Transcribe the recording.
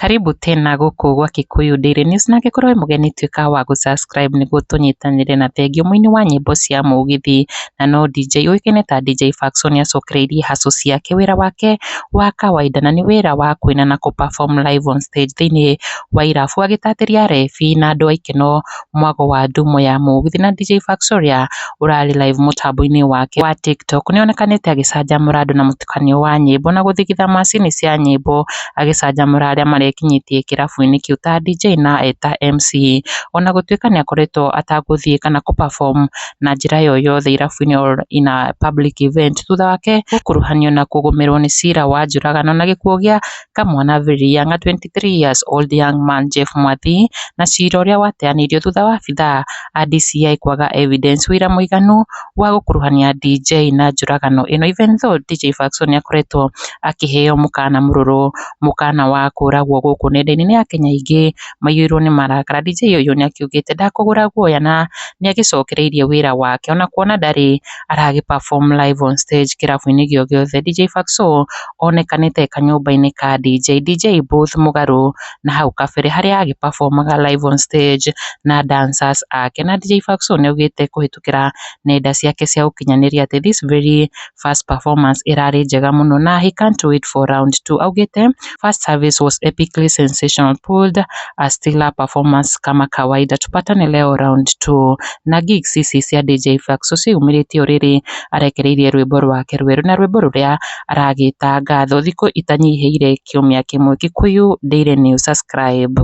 Karibu tena gũkũ gwa Kikuyu Daily News, na angĩkorwo wĩ mũgeni, tuĩka wa gũ-subscribe nĩguo tũnyitanĩre. Na thengiũ mũini wa nyĩmbo cia mũgithi na no DJ ũĩkaine ta DJ Faxon nĩacokereirie hustle ciake, wĩra wake wa kawaida, na nĩ wĩra wa kũina na kũ-perform live on stage thĩinĩ wa irabu, agĩtatĩria rebi na andũ a ikeno mwago wa ndumo ya mũgithi. Na DJ Faxon ũrĩa ũrarĩ live mũtambo-inĩ wake wa TikTok nĩonekanĩte agĩcanjamũra andũ na mũtukanio wa nyĩmbo na gũthigitha macini cia nyĩmbo, agĩcanjamũra arĩa marekinyĩtie kĩrabu-inĩ kĩu ta DJ na eta MC. Ona gũtuĩka nĩakoretwo atagũthiĩ kana kũ-perform na njĩra yoyothe irabu-inĩ or in a public event thutha wake gũkuruhanio na kũgũmĩrwo nĩ cira wa njũragano na gĩkuũ gĩa kamwana, very young, a 23 years old young man, Jeff Mwathi, na cira ũrĩa wateanĩirio thutha wa abithaa a DCI kwaga evidence, ũira mũiganu wa gũkuruhania DJ na njũragano ĩno. Even though DJ Faxon nĩakoretwo akĩheo mũkana mũrũrũ, mũkana wa kũragwo gũkũ nenda-inĩ nĩ akenya aingĩ maiyũirwo nĩ marakara, DJ ũyũ nĩakiugĩte ndakũgũra guoya na nĩagĩcokereirie wĩra wake, ona kuona ndarĩ aragĩ perform live on stage kĩrabu-inĩ gĩo gĩothe. DJ Faxo onekanĩte kanyũmba-inĩ ka DJ, DJ booth, mũgarũ na hau kabere harĩa agĩ-performaga live on stage na dancers ake. Na DJ Faxo nĩaugĩte kũhĩtũkĩra nenda ciake cia ũkinyanĩria atĩ this very first performance ĩrarĩ njega mũno na he can't wait for round two. Augĩte, "First service was epically sensational, pulled a stellar performance kama kawaida, tupatane leo round two." Na gigs ici cia DJ Faxo ciumĩrĩte o rĩrĩ arekereirie rwĩmbo rwake rwerũ, na rwĩmbo rũrĩa aragĩta Ngatho, thikũ itanyihĩire kiumia kĩmwe. Kikuyu Daily News, subscribe.